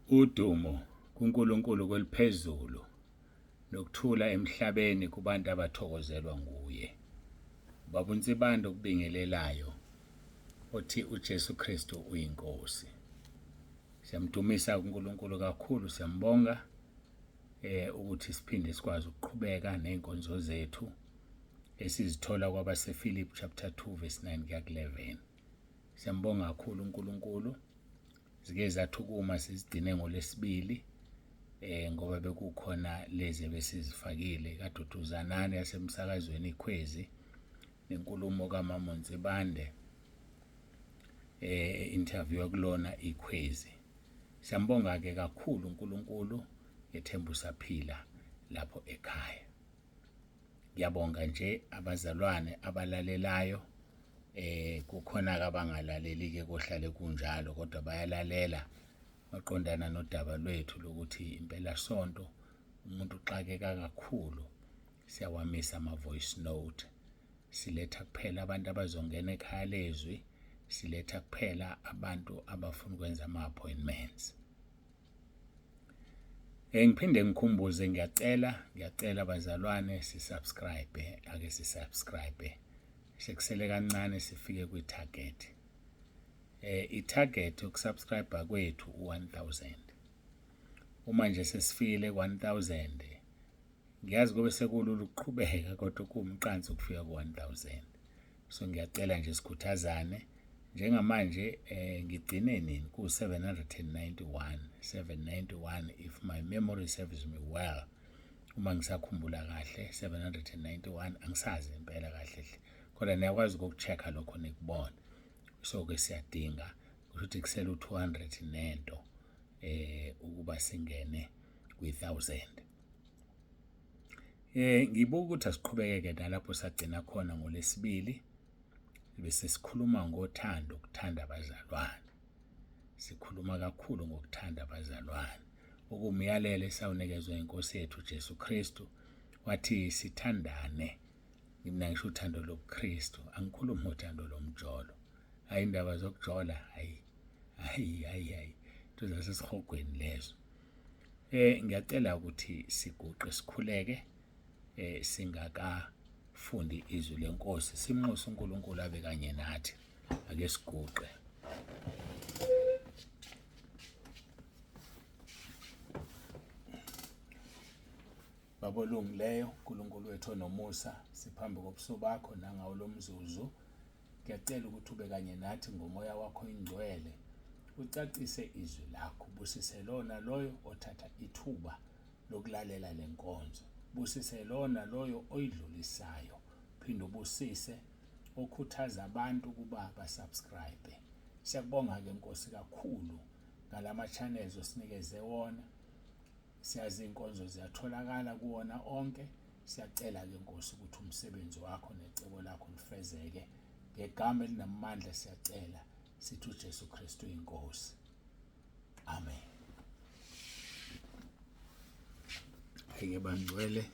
Udumo kuNkulunkulu kweliphezulu nokuthula emhlabeni kubantu abathokozelwa nguye. Baba uNsibande okubingelelayo othi uJesu Kristu uyiNkosi. Siyamdumisa uNkulunkulu kakhulu, siyambonga ukuthi siphinde sikwazi ukuqhubeka nezinkonzo zethu esizithola kwabaseFilipi chapter 2 verse 9 kuya ku-11. Siyambonga kakhulu uNkulunkulu. Zike zathi ukuma sizigcine ngoLwesibili ngoba bekukhona lezi ebesizifakile kaDuduzanani yasemsakazweni Ikhwezi nenkulumo kaMama Nsibande interview kulona Ikhwezi. Siyambonga ke kakhulu uNkulunkulu, ngethemba usaphila lapho ekhaya. Ngiyabonga nje abazalwane abalalelayo, kukhona ke abangalaleli ke kohlale kunjalo, kodwa bayalalela maqondana nodaba lwethu lokuthi impela sonto umuntu uxakeka kakhulu. Siyawamisa ama-voice note, siletha kuphela abantu abazongena ekhaya lezwi, siletha kuphela abantu abafuna ukwenza ama-appointments. Ngiphinde ngikhumbuze, ngiyacela, ngiyacela bazalwane sisubscribe, ake sisubscribe. Sekusele kancane sifike kwi-target. I-target yokusubscribe kwethu u-1000. Uma nje sesifikile ku-1000, ngiyazi kube sekulula ukuqhubeka, kodwa kuwumqansa ukufika ku-1000. So ngiyacela nje sikhuthazane. Njengamanje ngigcine nini ku-791, 791 if my memory serves me well. Uma ngisakhumbula kahle 791, angisazi impela kahle hle, kodwa niyakwazi ukuku-check-a lokho nikubone. So ke siyadinga ukuthi kusele u-200 nento ukuba singene kwi-1000. Ngibuka ukuthi asiqhubekeke nalapho sagcina khona ngoLwesibili, bese sikhuluma ngothando, ukuthanda abazalwane. Sikhuluma kakhulu ngokuthanda abazalwane, okumyalelo esawunikezwa inkosi yethu Jesu Kristu, wathi sithandane. Mina ngisho uthando lobuKristu, angikhulumi ngothando lomjolo. Hayi, indaba zokujola, hayi hayi hayi hayi, into zasesihogweni lezo. Ngiyacela ukuthi siguqe sikhuleke singakafundi izwi lenkosi, simnxuse uNkulunkulu abe kanye nathi. Ake siguqe. Baba olungileyo, uNkulunkulu wethu onomusa, siphambi kobuso bakho nangawo lo mzuzu. Ngiyacela ukuthi ube kanye nathi ngomoya wakho ingcwele, ucacise izwi lakho, busise lona loyo othatha ithuba lokulalela le nkonzo, busise lona loyo oyidlulisayo, phinde ubusise okhuthaza abantu ukuba basubscribe. Siyakubonga-ke Nkosi kakhulu ngalama channels osinikeze wona. Siyazi inkonzo ziyatholakala kuwona onke. Siyacela-ke Nkosi ukuthi umsebenzi wakho necebo lakho lifezeke ngegama elinamandla. Siyacela sithi uJesu Kristu inkosi. Amen. Ake bangcwele,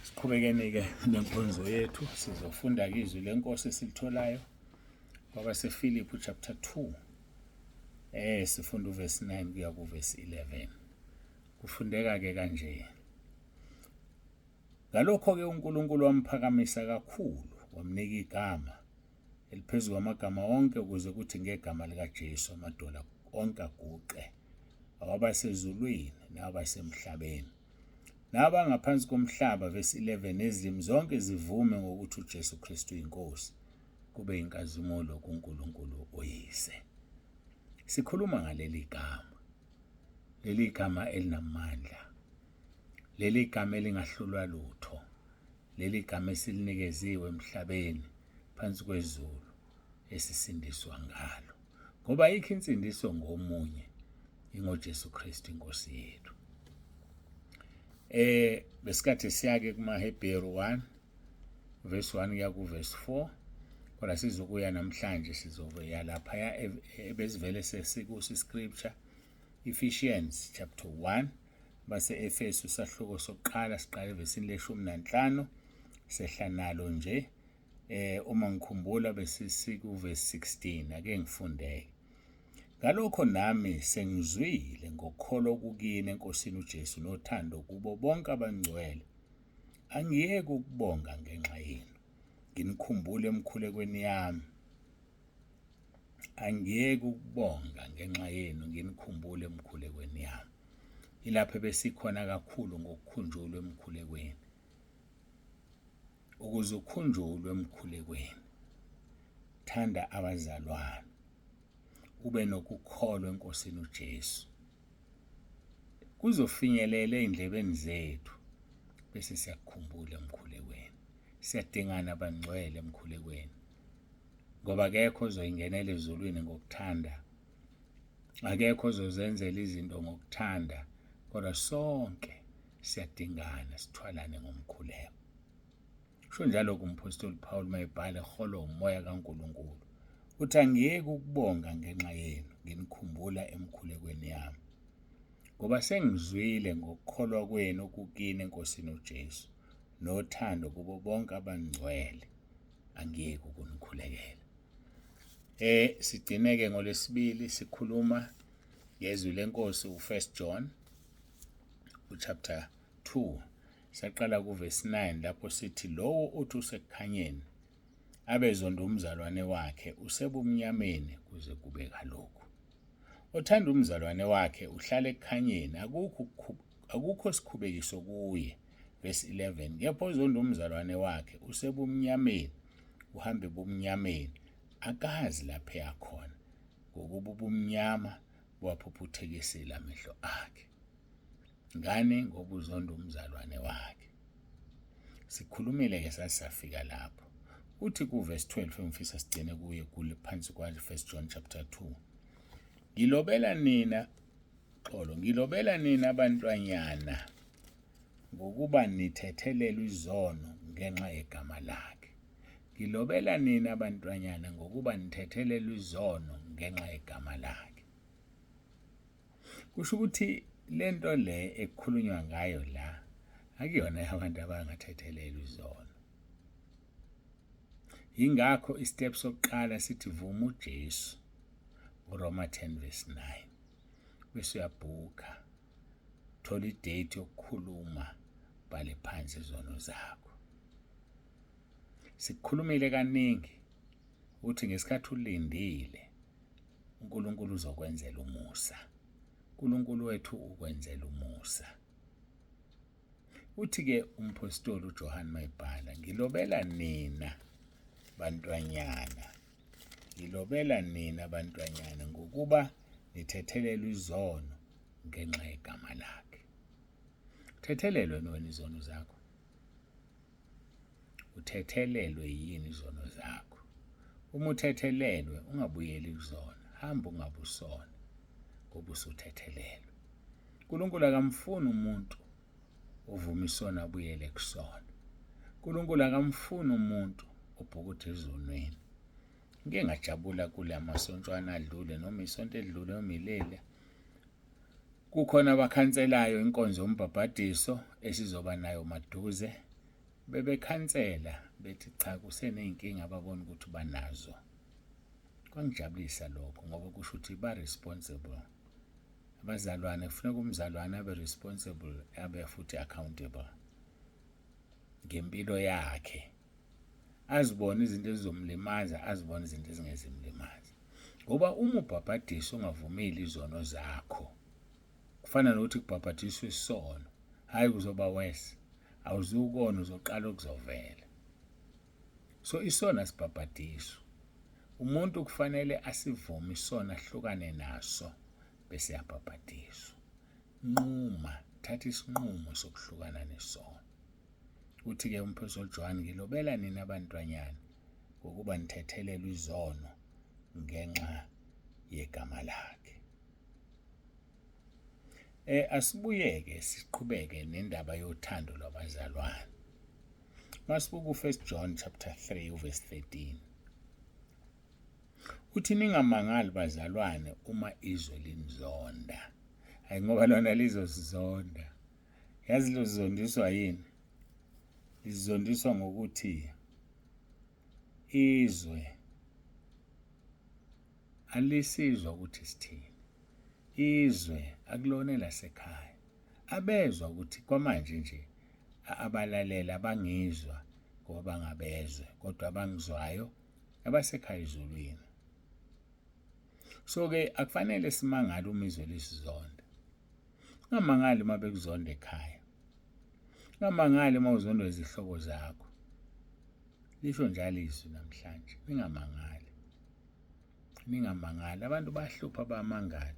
siqhubekeni-ke nenkonzo yethu. Sizofunda-ke izwi lenkosi esilitholayo kwabaseFilipi chapter 2, sifunda uverse 9 kuya kuverse 11. Kufundeka-ke kanje: Ngalokho-ke uNkulunkulu wamphakamisa kakhulu, wamnika igama eliphezu kwamagama onke, ukuze kuthi ngegama likaJesu amadola onke aguqe, awabasezulwini nawabasemhlabeni nabangaphansi komhlaba. Verse 11, nezilimi zonke zivume ngokuthi uJesu Kristu uyinkosi, kube inkazimulo kuNkulunkulu uyise. Sikhuluma ngaleli gama, leli gama elinamandla, leli gama elingahlulwa lutho, leli gama esilinikeziwe emhlabeni phansi kwezulu esisindiswa ngalo, ngoba ayikho insindiso ngomunye, ingoJesu Kristu inkosi yethu. Besikade siyake kumaHebheru 1 verse 1 kuya ku verse 4, kodwa sizokuya namhlanje, sizokuya lapha ebesivele sesikuso scripture, Ephesians chapter 1, base Efesu sahluko sokuqala, siqala evesini leshumi nanhlanu sehla nalo nje. Uma ngikhumbula besisiku verse 16. Ake ngifundeke. Ngalokho nami sengizwile ngokukholwa okukini eNkosini uJesu nothando kubo bonke abangcwele, angiyeki ukubonga ngenxa yenu, nginikhumbule emkhulekweni yami. Angiyeki ukubonga ngenxa yenu, nginikhumbule emkhulekweni yami. Ilapho besikhona kakhulu ngokukhunjulwa emkhulekweni. Ukuze ukhunjulwe emkhulekweni, thanda abazalwane, ube nokukholwa eNkosini uJesu. Kuzofinyelela ey'ndlebeni zethu bese siyakukhumbula emkhulekweni. Siyadingana abangcwele emkhulekweni, ngoba akekho ozoyingenela ezulwini ngokuthanda, akekho ozozenzela izinto ngokuthanda, kodwa sonke siyadingana, sithwalane ngomkhuleko. Usho njalo kumphostoli Paul uma ebhala eholwa umoya kaNkulunkulu, uthi angiyeki ukubonga ngenxa yenu, nginikhumbula emkhulekweni yami, ngoba sengizwile ngokukholwa kwenu okukini eNkosini uJesu nothando kubo bonke abangcwele, angiyeki ukunikhulekela. Sigcineke ngoLwesibili sikhuluma ngezwi lenkosi u1 John uchapter 2, saqala kuverse 9 lapho sithi lowo othi usekukhanyeni abezonda umzalwane wakhe usebumnyameni kuze kube kalokhu. Othanda umzalwane wakhe uhlala ekukhanyeni, akukho sikhubekiso kuye. Verse 11, kepha ozonda umzalwane wakhe usebumnyameni, uhamba ebumnyameni, akazi lapho eyakhona, ngokuba ubumnyama buwaphuphuthekisile amehlo akhe. Ngani? Ngoba uzonda umzalwane wakhe. Sikhulumile ke sasafika lapho. Uthi kuverse 12 engifisa sigcine kuye kule phansi kwa 1 John chapter 2. Ngilobela nina xolo, ngilobela nina abantwanyana ngokuba nithethelelwe izono ngenxa yegama lakhe. Ngilobela nina abantwanyana ngokuba nithethelelwe izono ngenxa yegama lakhe. Kusho ukuthi lento le ekukhulunywa ngayo la akuyona yabantu abangathethelelwa izono. Yingakho istep sokuqala sithi vuma uJesu, uRoma 10 verse 9, bese uyabhuka, thola idate yokukhuluma, bhale phansi izono zakho. Sikhulumile kaningi ukuthi ngesikhathi ulindile uNkulunkulu uzokwenzela umusa. uNkulunkulu wethu ukwenzela umusa. Uthi-ke umphostoli uJohane mayibhala, ngilobela nina bantwanyana, ngilobela nina bantwanyana ngokuba nithethelelwe izono ngenxa yegama lakhe. Thethelelwe wena izono zakho. Uthethelelwe yini izono zakho? Uma uthethelelwe ungabuyeli kuzona, hamba ungabusona ngoba usuthethelelwe. uNkulunkulu akamfuni umuntu ovuma isono abuyele kusona. uNkulunkulu akamfuni umuntu obhukuda ezonweni. Ngike ngajabula kula masontshwana adlule noma isonto edlule noma ilele, kukhona abakhanselayo inkonzo yombhabhadiso esizoba nayo maduze. Bebekhansela bethi cha, kuseney'nkinga ababona ukuthi banazo. Kwangijabulisa lokho ngoba kusho ukuthi ba-responsible. Abazalwane kufuneka umzalwane abe responsible, abe futhi accountable ngempilo yakhe, azibone izinto ezizomlimaza, azibone izinto ezingezimlimaza. Ngoba uma ubhabhadiswa ungavumile izono zakho, kufana nokuthi kubhabhadiswa isono, hhayi kuzoba worse, awuzukona, uzoqala okuzovela. So isono asibhabhadiswa, umuntu kufanele asivume isono, ahlukane naso bese yabhabhadiswa. Nquma, thatha isinqumo sokuhlukana nesono. Uthi-ke umphostoli John, ngilobela nina abantwanyana ngokuba nithethelelwe izono ngenxa yegama lakhe. Asibuyeke siqhubeke nendaba yothando lwabazalwane. Masibuka u1 John chapter 3 uverse 13. Uthi ningamangali bazalwane uma izwe linizonda. Hayi ngoba lona lizosizonda. Yazi lizondiswa yini? Lizondiswa ngokuthi izwe Alisizwa ukuthi sithini. Izwe akulona elasekhaya. Abezwa ukuthi kwamanje nje abalalela abangizwa ngoba bangabezwe kodwa abangizwayo abasekhaya ezulwini. So-ke akufanele simangale uma izwe lisizonda. Ungamangali uma bekuzonda ekhaya. Ungamangali uma uzondwa izihlobo zakho. Lisho njalo izwi namhlanje, ningamangali. Ningamangali. Abantu bahlupha bamangala.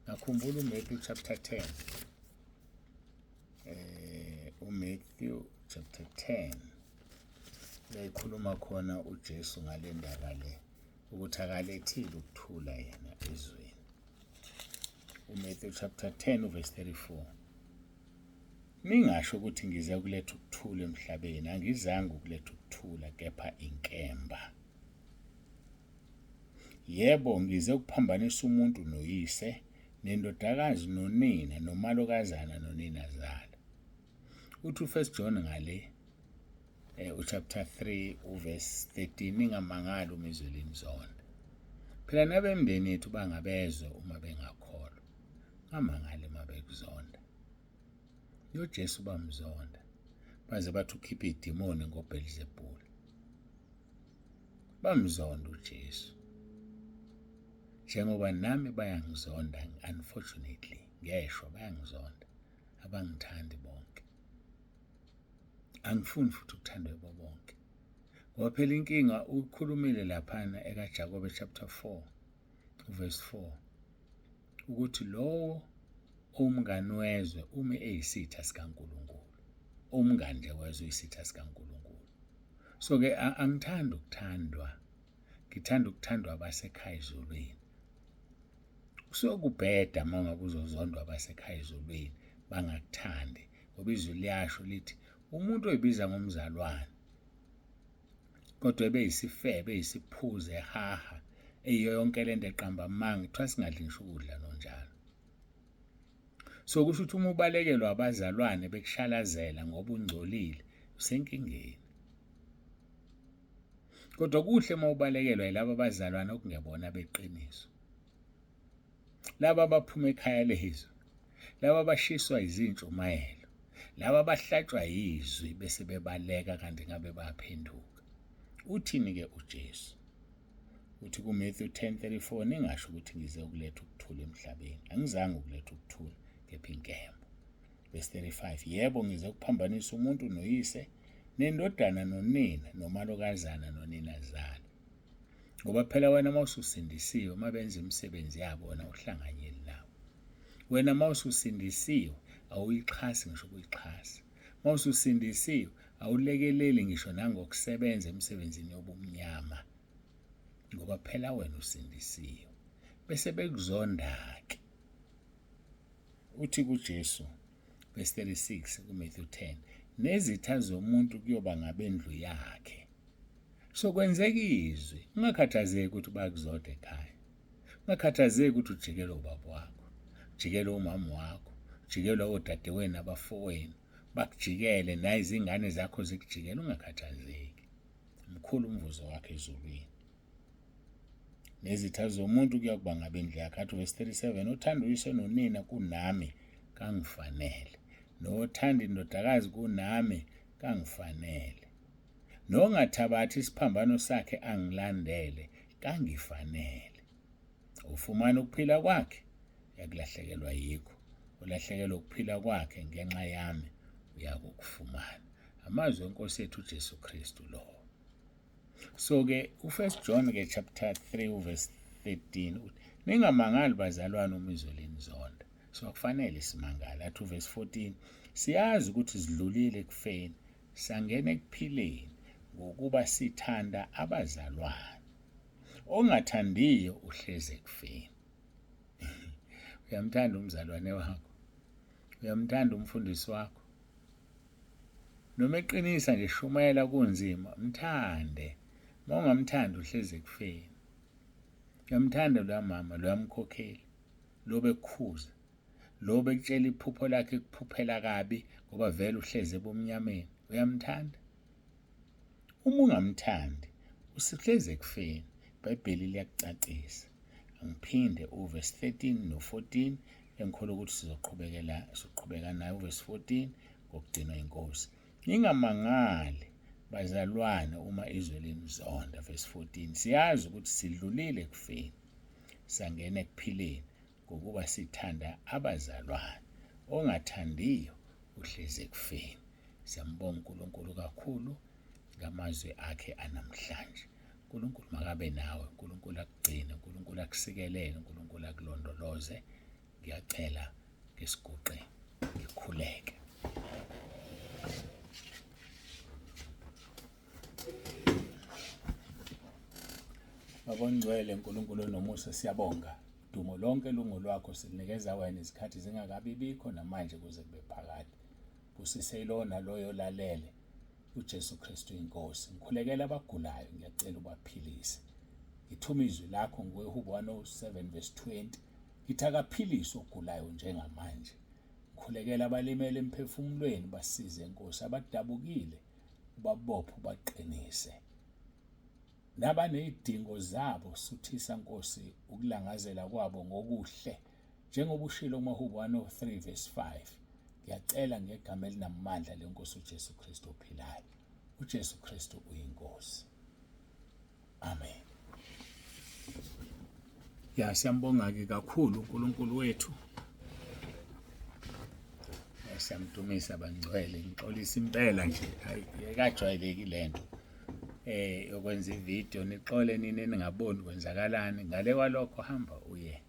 Ngakhumbula uMatthew chapter 10. UMatthew chapter 10. La ikhuluma khona uJesu ngale ndaba le ukuthi akalethile ukuthula yena ezweni. UMatthew chapter 10 verse 34. Ningasho ukuthi ngize ukuletha ukuthula emhlabeni, angizange ukuletha ukuthula kepha inkemba. Yebo, ngize ukuphambanisa umuntu noyise, nendodakazi nonina, nomalokazana noninazala. Uthi uFirst John ngale uchapter 3 uverse 13, ningamangali uma izwe linizonda. Phela nabemndeni yethu bangabezwe uma bengakholwa. Ngamangali uma bekuzonda. NoJesu bamzonda. Baze bathi ukhipha idimoni ngoBhelzebhuli. Bamzonda uJesu. Njengoba nami bayangizonda, unfortunately, ngeshwa bayangizonda. Abangithandi bonke. Angifuni futhi ukuthandwa yibo bonke. Ngoba phela inkinga ukhulumile laphana ekaJakobe chapter 4 verse 4 ukuthi lowo umngani wezwe ume eyisitha sikaNkulunkulu. Umngani nje wezwe uyisitha sikaNkulunkulu. So ke angithandi ukuthandwa. Ngithanda ukuthandwa abasekhaya ezulwini. Kusuke kubheda uma ngabe uzozondwa abasekhaya ezulwini bangakuthandi ngoba izwi liyasho lithi umuntu oyibiza ngomzalwane kodwa ebeyisifebe eyisiphuze ehaha eyiyo yonke lento eqamba amanga kuthiwa singadli ngisho ukudla nonjalo. So kusho ukuthi uma ubalekelwa abazalwane bekushalazela ngoba ungcolile usenkingeni. Kodwa kuhle uma ubalekelwa yilabo abazalwane okungebona beqiniso. Laba abaphuma ekhaya lezwe, laba abashiswa izintshumayelo, laba abahlatshwa yizwi bese bebaleka kanti ngabe baphenduka. Uthini-ke uJesu? Uthi kuMatthew 10:34, ningasho ukuthi ngize ukuletha ukuthula emhlabeni. Angizange ukuletha ukuthula, kepha inkemba. Verse 35, yebo ngize ukuphambanisa umuntu noyise, nendodana nonina, nomalokazana noninazala. Ngoba phela wena uma ususindisiwe, uma benza imisebenzi yabo, wena uhlanganyeli nabo. Wena uma ususindisiwe, awuyixhasi ngisho ukuyixhasa. Uma ususindisiwe, awulekeleli ngisho nangokusebenza emsebenzini yobumnyama. Ngoba phela wena usindisiwe. Bese bekuzonda-ke. Uthi kuJesu, verse 36 kuMatthew 10, nezitha zomuntu kuyoba ngabendlu yakhe. So kwenzeka izwi, ungakhathazeki ukuthi bakuzonda ekhaya. Ungakhathazeki ukuthi ujikelwe ubaba wakho, ujikelwe umama wakho, ujikelwe odadewenu abafowenu, bakujikele naye izingane zakho zikujikele, ungakhathazeki. Mkhulu umvuzo wakhe ezulwini. Nezitha zomuntu kuyakuba ngabendlu yakhe. Athi verse 37, othanda uyise nonina kunami kangifanele, nothanda indodakazi kunami kangifanele, nongathabathi isiphambano sakhe angilandele kangifanele. Ufumana ukuphila kwakhe uyakulahlekelwa yikho, ulahlekelwa ukuphila kwakhe ngenxa yami uyakukufumana. Amazwi enkosi yethu uJesu Kristu lowo. So ke uFirst John ke chapter 3 verse 13 uthi ningamangali bazalwane uma izwe linizonda. So akufanele simangale. Athi uverse 14 siyazi ukuthi sidlulile ekufeni sangena ekuphileni ngokuba sithanda abazalwane. Ongathandiyo uhlezi ekufeni. Uyamthanda umzalwane wakho? Uyamthanda umfundisi wakho? Noma eqinisa nje shumayela kunzima, mthande. Uma ungamthandi uhlezi ekufeni. Uyamthanda loya mama, loya mkhokheli, lo bekukhuza, lo bekutshela iphupho lakhe ekuphuphela kabi ngoba vele uhlezi ebumnyameni. Uyamthanda? Uma ungamthandi, usuhlezi ekufeni. IBhayibheli liyakucacisa. Ngiphinde uverse 13 no-14 engikholwa ukuthi sizoqhubekela siqhubeka naye uverse 14 ngokugcinwa inkosi. Ningamangali bazalwane uma izwe linizonda verse 14. Siyazi ukuthi sidlulile ekufeni sangena ekuphileni ngokuba sithanda abazalwane. Ongathandiyo uhlezi ekufeni. Siyambonga uNkulunkulu kakhulu ngamazwi akhe anamhlanje. uNkulunkulu makabe nawe, uNkulunkulu akugcine, uNkulunkulu akusikelele, uNkulunkulu akulondoloze. Ngiyacela ngesiguqe ngikhuleke. Baba ongcwele uNkulunkulu onomusa siyabonga. Dumo lonke lungolwakho sinikeza wena izikhathi zingakabi bikho namanje kuze kube phakade. Busise yilowo naloyo olalele. uJesu Kristu inkosi. Ngikhulekela abagulayo ngiyacela ubaphilise. Ngithuma izwi lakho ngokweHubo 107 verse 20. Ngithi akaphiliswe ogulayo njengamanje. Ngikhulekela abalimele emphefumulweni basize Nkosi, abadabukile ubabophe ubaqinise. Nabanezidingo zabo suthisa Nkosi ukulangazela kwabo ngokuhle njengoba ushilo kumaHubo 103 verse 5. Ngiyacela ngegama elinamandla lenkosi uJesu Kristu ophilayo. uJesu Kristu uyinkosi. Amen. Ya siyambonga ke kakhulu uNkulunkulu wethu. Siyamdumisa bangcwele, ngixolisa impela nje. Hayi ayikajwayeleki lento. Yokwenza ivideo nixole nini ningaboni kwenzakalani. Ngale kwalokho hamba uye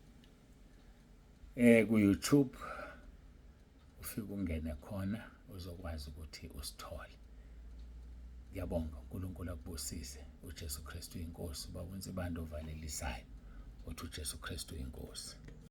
ku YouTube ufike ungene khona uzokwazi ukuthi usithole. Ngiyabonga uNkulunkulu akubusise. uJesu Kristu inkosi. Baba uNsibande ovalelisayo uthi uJesu Kristu inkosi.